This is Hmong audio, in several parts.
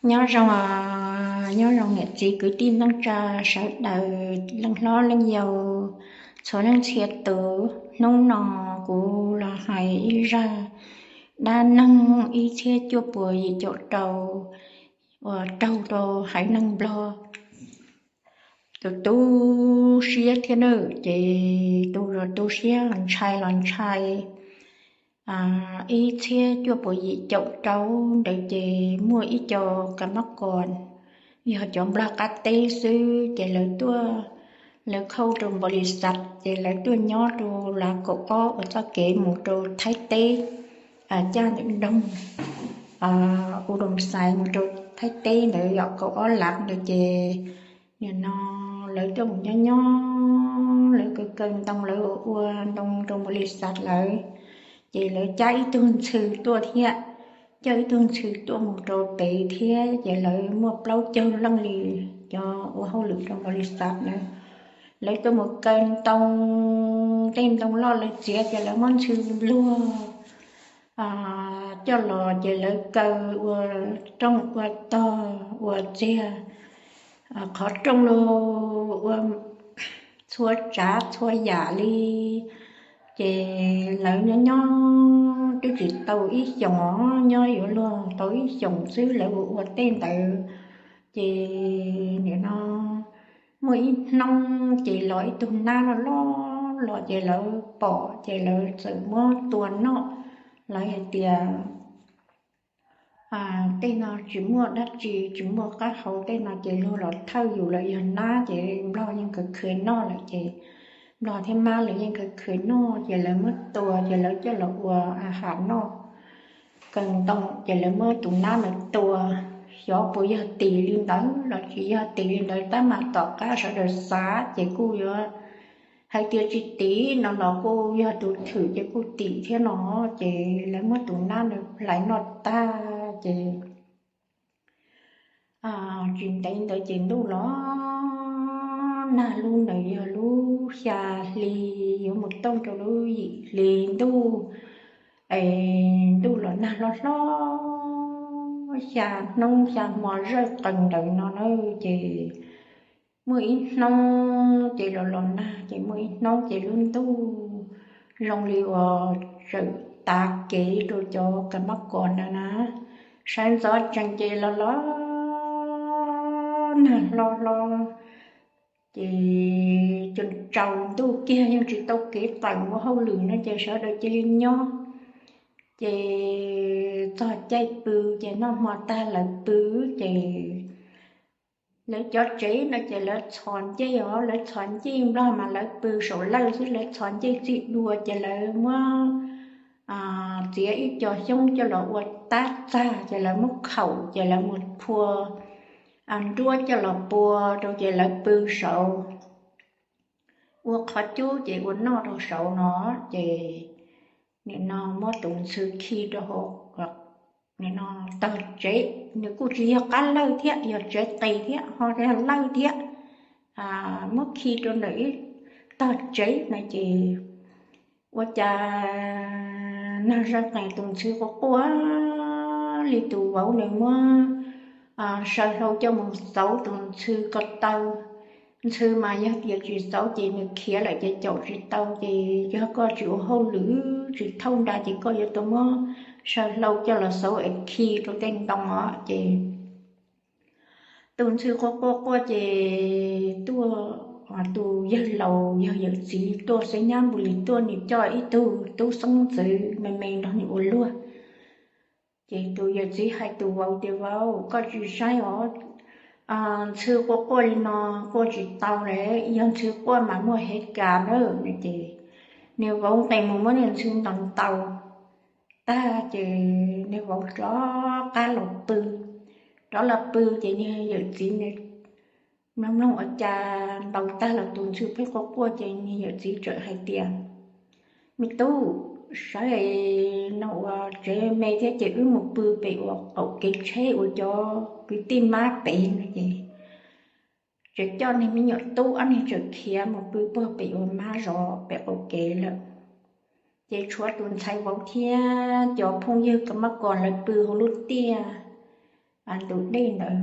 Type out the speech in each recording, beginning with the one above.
Nyob zoo, nyob zoo niam txiv kwv tij neej tsa sawv daws, leej hlob leej yau, txhua leej txhia tus. Hnub no kuv los hais ib zaj dab neeg ib txhiab cuaj puas yim caum rau uas raug rau haiv neeg Nplog. Tus tu siab thiab na, ces tu los tu siab, ntshai los ntshai. Ib txhiab cuaj puas yim caum rau ntawd ces muaj ib co ka mab kos yog cov Nplog qab teb xwb, ces lawv tuaj, lawv khauj rau npaus lis xas, ces lawv tuaj nyob rau lav kaum ob uas txoj kev mus rau Thaib teb, caj ntawm nroog u doo xais mus rau Thaib teb ntawd yom, kaum ob lav ntawd ces nim no lawv tuaj mus nyob nyob, lawv kaw kaw ntoo, lawv ua ntoo rau npaus lis xas lawv, ces lawv cab ib tug ntxhw tuaj thiab, coj ib tug ntxhw tuaj mus rau pem thiab, ces lawv muaj plaub caug leej li cov ua hauj lwm rau npaus lis xas na. Lawv tuaj mus kaw ntoo, tej ntoo loj lawv txiav ces lawv muab ntxhw npluag coj los ces lawv kaw ua rooj ua tog ua txiag qhov rooj los ua txhua tsav txhua yam li. Ces lawv nyob nyob twb tsis tau ib xyoos, nyob yuav luag tau ib xyoos xwb lawv ua ua tej ntawd. Ces nim no muaj ib hnub ces los ib tug nab loj loj los ces lawv pom ces lawv txawm muab tua noj. Lawv hais tias tej no tsis muaj dab tsi, tsis muaj qab hau, tej no ces luag los thawj yus lawm, yog nab ces Nplog yeej khwv khwv noj lawm ces Nplog thiab Mab lawv yeej khwv khwv noj ces lawv muab tua ces lawv coj los ua a has noj. Kaw ntoo ces lawv muab tus nab ntawd tua, xyov puas yog tim li ntawd los tsis yog tim li ntawd tab mas tom qab sawv daws xav ces kuj yuav hais tias tsis tim no los kuj yog tus thwm ces kuj tim thiab no. Ces lawv muab tus nab ntawd hlais noj tag ces tsis ntev ntawd ces ntuj los nag, lub ntawd yog lub xya hli yuav mus tooj rau lub yim hli ntuj, es ntuj los nag hlob hlob, xya hnub xya hmo zawj qees ntawd no na. Ces muaj ib hnub ces los los nag ces muaj ib hnub ces lub ntuj zoo li uas tseem tav kev rau cov ka mab kos ntawd na. Sawv ntxov tsees ces los los nag hlob hlob, ces tsaus ntuj kiag yeej tsis tau kev tawm ua hauj lwm no ces sawv daws cia li nyob. Ces txog caij pw ces noj hmo tag lawv pw ces lawv cov tsev no ces lawv txhos ncej os, lawv txhos ncej, Nplog mas lawv pw saum lawj xwb, lawv txhos ncej txij dua ces lawv muab txiav ib co xyoob coj los ua tab txag ces lawv muab khaum ces lawv mus phua nruab coj los pua rau ces lawv pw saud, ua qhov cub ces ua noj rau saud no. Ces nim no muab tus ntxhw khi rau hauv, nim no tog tsev, nws kuj tsis yog qab lawj thiab, yog tsev qis thiab ho yog lawj thiab, muab khi rau ntawm ib tog tsev no ces ua cas nag zawj qees tus ntxhw quaj quaj li, tus vauv nws muab saw hlau coj mus xauv tus ntxhw ko taw. Ntxhw mas yog tias tsis xauv ces nws khiav lawm ces caum tsis tau, ces yog koj tsis ua hauj lwm tsis thauj nra ces koj yuav tau muab saw hlau coj los xauv es khi rau tej ntoo os. Ces tus ntxhw quaj quaj quaj ces tuaj tus yawg laus yog yawm txiv tuaj, xeeb nyab npus lis tuaj, nws coj ib tug tub xeeb ntxwv me me nrog nws ua luag. Ces tus yawm txiv hais tus vauv tias, Vauv, koj tsis saib os, ntxhw quaj quaj li no quaj tsis tau li, yog ntxhw quaj mas muaj hev kas na. Ces nws vauv nqis mus muab nws ntxhw ntaus ntaus tag ces nws vauv rov qab los pw. Rov los pw ces nws yawm txiv nws mloog mloog ua cas ntaus tag los tus ntxhw pheej quaj quaj ces nws yawm txiv txawm hais tias, Me tub, sawv no ua tsev me thiab ces wb mus pw pem uas qaum kev tsheb uas cov kwv tij mab pem no. Ces tseem coj niag me nyuam tub ob niag tseem khiav mus pw puag pem uas mab zov pem qaum kev lawm. Ces tshuav tus ntxhais vauv thiab cov phooj ywg ka mab kos lawv pw hauv lub tiaj. tus dej ntawd.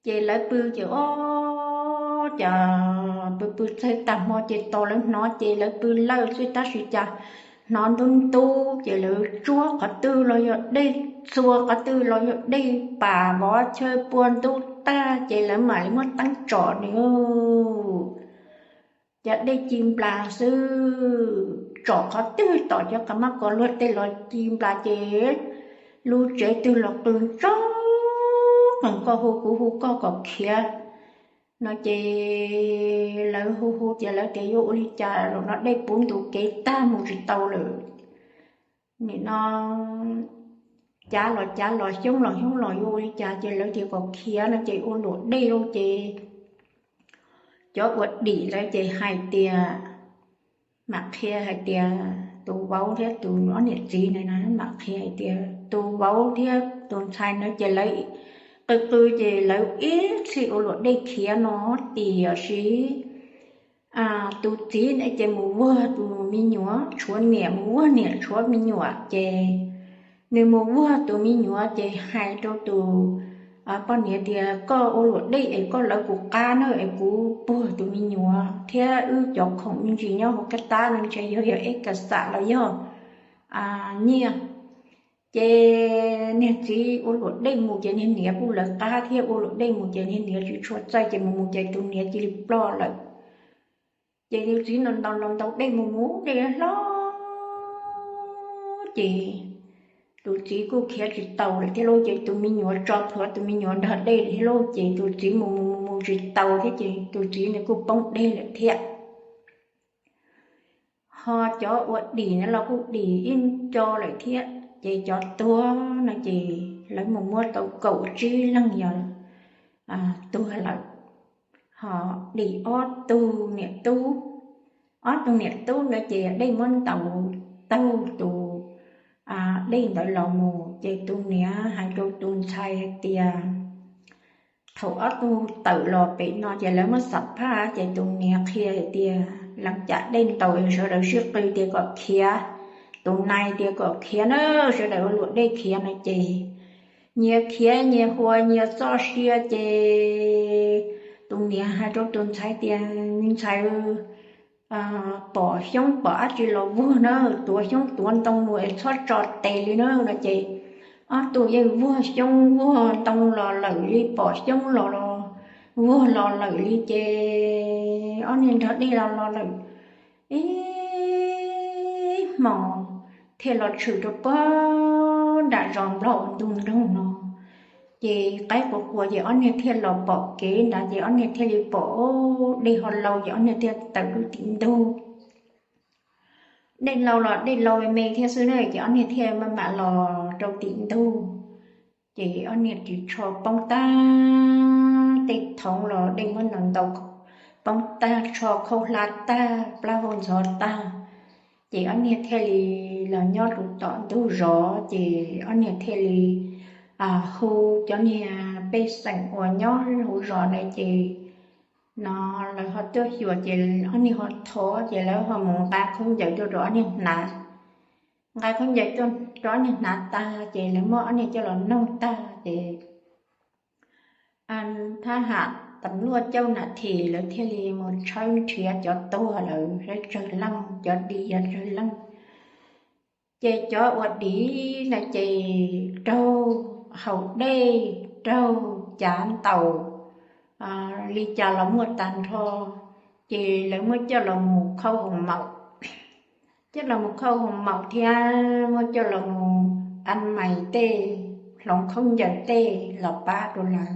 Ces lawv pw ces ob, cas pw pw txog tag hmo ces tos lawv hnov ces lawv pw lawj xwb tab sis cas hnov ntub ntub ces lawv tsuab qhov twg los yog dej, txhua qhov twg los yog dej pas vov chaw pua ntub tag ces lawv mam li muab teeb tsom nws. Cov dej ci nplas xwb, tsom qhov twg tom cov qas mab qas luag tej los ci nplas ces lub tsev twg los qw ntsoog, qees koj hu kuv hu koj kom khiav no ces lawv hu hu ces lawv tias yuav ua li cas los no dej puv ntu kev tag mus tsis tau lawm. Nim no cav los cav los xyoob los xyoob los yuav ua li cas ces lawv tias kom khiav no ces ua luam dej lauj ces cov ua dim ntawd ces hais tias, mam qhia hais tias tus vauv thiab tus ob niam txiv na mam qhia hais tias tus vauv thiab tus ntxhais na ces lawv qw qw ces lawv ib txhij ua luam dej khiav no tiam sis tus txiv na ces mus vuag tus me nyuam tshuav niam, mus vuag niam tshuav me nyuam ces nws mus vuag tus me nyuam ces hais rau tus poj niam tias koj ua luam dej es koj lawv kuv qab na es kuv puag tus me nyuam thiab wb cov khoom me ntsis nyob hauv kab tab no ntshe yog yog eb kas xam los yog nyiaj. Ces niag txiv ua luam dej mus ces niag niam kuj lawv qab thiab, ua luam dej mus ces niag niam tsis tshua txawj ces mus mus ces tus niam cia li ploj lawm. Ces tus txiv ntaus ntaus ntaus dej mus mus dej hlob ces tus txiv kuj khiav tsis taus lawm thiab lauj, ces tus me nyuam tso plhuav tus me nyuam nrog dej thiab lauj, ces tus txiv mus mus mus mus tsis taus thiab ces tus txiv nws kuj poob dej lawm thiab. Ho cov ua dim na los kuj dim ib co lawm thiab, ces cov tuag no ces lawv mus muab tau kaum tsib leeg yog tuag lawm. Ho dim ob tug niam tub, ob tug niam tub ntawd ces dej muab ntaus taug tus dej ntawd los mus, ces tus niam hais rau tus ntxhais hais tias thaum ob tug tawm los pem no ces lawv muab xam phaj, ces tus niam qhia hais tias lees cam dej ntaus sawv daws sib qw tias kom khiav, tus nais tias kom khiav na, sawv daws ua luam dej khiav no ces nyias khiav nyias hua nyias txoj sia ces tus niam hais rau tus ntxhais tias me ntxhais, pom xyoob pom dab tsi los vuag na, tuav xyoob tuav ntoo mus es txhob tso tes li na no ces ob tug yeej vuag xyoob vuag ntoo los lawm li, pom xyoob los vuag los lawm li ces ob niag nrog dej los los lawm ib hmos thiaj los tshwm rau puag nram zos nplog ua ntu nroog no. Ces qaib quas quas ces ob niag thiaj los pom kev nrad ces ob niag thiaj li pom dej ho laus ces ob niag thiaj tawm rau tim ntug. Dej laus los dej laus me me thiab xwb na ces ob niag thiaj maj mam los rau tim ntug. Ces ob niag ris tsho poob tag, tej thoov los dej muab ntaus ntaus poob tag, tsho khaub hlab tag, plaub hau ntxhov tag. Ces ob niag thiaj li los nyob rau tom ntug zos ces ob niag thiaj li hu cov niag pej xeem uas nyob hauv zos ntawd ces no lawv ho tuaj xyuas ces ob niag ho thov ces lawv ho mus nqa khaub ncaws tuaj rau ob niag hnav. Nqa khaub ncaws tuaj rau ob niag hnav tag ces lawv muab ob niag coj los noog tag ces thab ham tam luaj cauj nam thim lawv thiaj li mus tshawb nrhiav cov tuag lawm, tsawg leej, cov dim yog tsawg leej. Ces cov uas dim na ces raug haus dej, raug cav ntaus li cas los muaj tag nrho. Ces lawv muab coj los mus khauj hoo maum, coj los mus khauj hoo maum thiab muab coj los mus a mais tej, hloov khaub ncaws tej los pab rau lawv.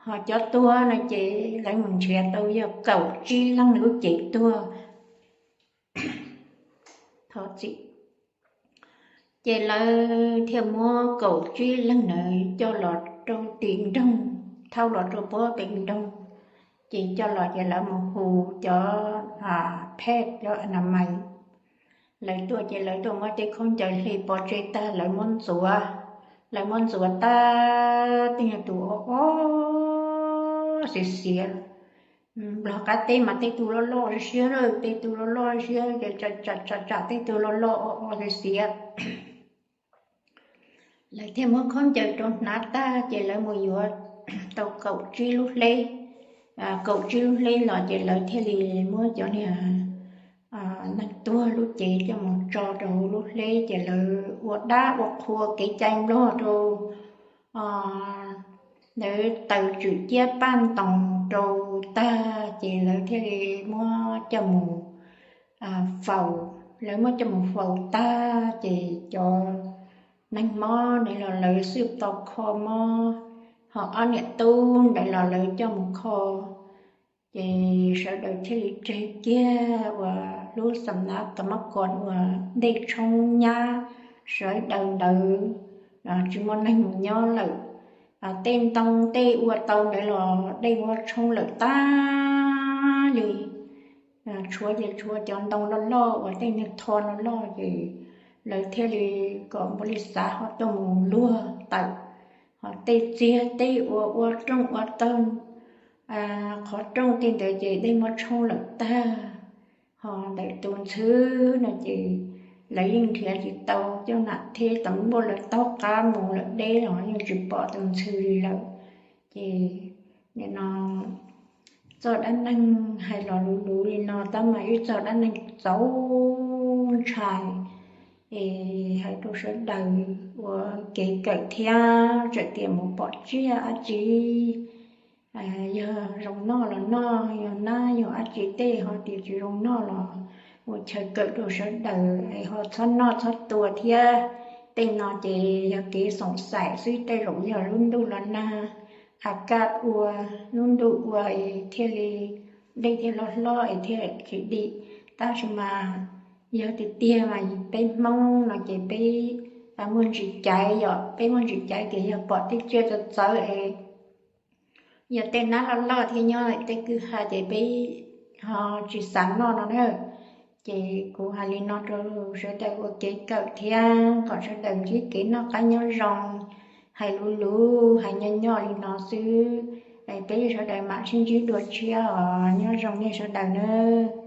Ho cov tuag no ces lawv mus nrhiav tau yog kaum tsib leeg lub cev tuag. Thov txim. Ces lawv thiaj muab kaum tsib leeg ntawd coj los rau tim nroog, thauj los rau puag pem nroog. Ces coj los ces lawv mus hu cov phej, cov a na mais, lawv tuaj ces lawv tuaj muab tej khaub ncaws hle pov tseg tag lawv muab ntxuav. Lawv muab ntxuav tag tej tus o o xiav xiav, Nplog qab teb mas tej tug loj loj siab, tej tug loj loj siab, tsam tsam tej tug loj loj o o xiav xiav. Lawv thiaj muab khaub ncaws rau hnav tag ces lawv mus yuav tau kaum tsib lub hleb, kaum tsib lub hleb los ces lawv thiaj li muab cov niag neeg tuag lub cev coj mus tso rau hauv lub hleb ces lawv ua dab ua qhua kev cai nplog rau ntawd, taws tswm ciab paj ntoos rau tag ces lawv thiaj li muab coj mus faus. Lawv muab coj mus faus tag ces cov neeg mob ntawd los lawv xwb tau kho mob, ho ob niam tub ntawd los lawv coj mus kho. Ces sawv daws thiaj li tseg kiag uas lub xam nav tom mab kom uas dej tshoob nyab sawv daws ntawd tsis muaj neeg mus nyob lawm. Tej ntoo tej ua tau ntawd los dej muab tshoob lawm tag li. Tshuav ces tshuav cov ntoo loj loj uas tej niag tho loj loj ces lawv thiaj li kom npaum li xav ho tuaj mus luag tawm. Ho tej txiag tej ua ua rooj ua tog qhov rooj tej ntawd ces dej muab tshoob lawm tag. Ho ntawm tus ntxhw no ces lawv yeej nrhiav tsis tau, coj nam theb tau npuaj lawv taug qab mus lawm deb los yeej tsis pom tus ntxhw li lawm. Ces nim no txoj dab neeg hais los luv luv li no tab mas ib txoj dab neeg txaus ntshai es hais rau sawv daws ua kev kawm thiab txawm tias mus pom tsiaj dab tsi yog zoo noj los noj, yog nab yog dab tsi tej ho tias tsis zoo noj los ua chaw kawm rau sawv daws es ho txhob noj txhob tua thiab. Tej no ces yog kev xoom xaim xwb, tej zaum yog lub ntuj los nag a kaj ua, lub ntuj ua es thiaj li dej thiaj hlob hlob es thiaj khiav dim. Tab sis mas yog tiag tiag mas peb Hmoob no ces peb muaj ntsis caiv, yog peb muaj ntsis caiv tias yog pom tej tsiaj txawv txawv es yog tej nab loj loj thiab nyob tej kwj ha ces peb ho tsis xav noj no na. Ces kuv hais li no rau sawv daws ua kev kawm thiab kom sawv daws ntsib kev noj qab nyob zoo. Hais luv luv hais nyob nyob li no xwb, peb sawv daws mam sib ntsib dua tshiab os, nyob zoo nej sawv daws nawb.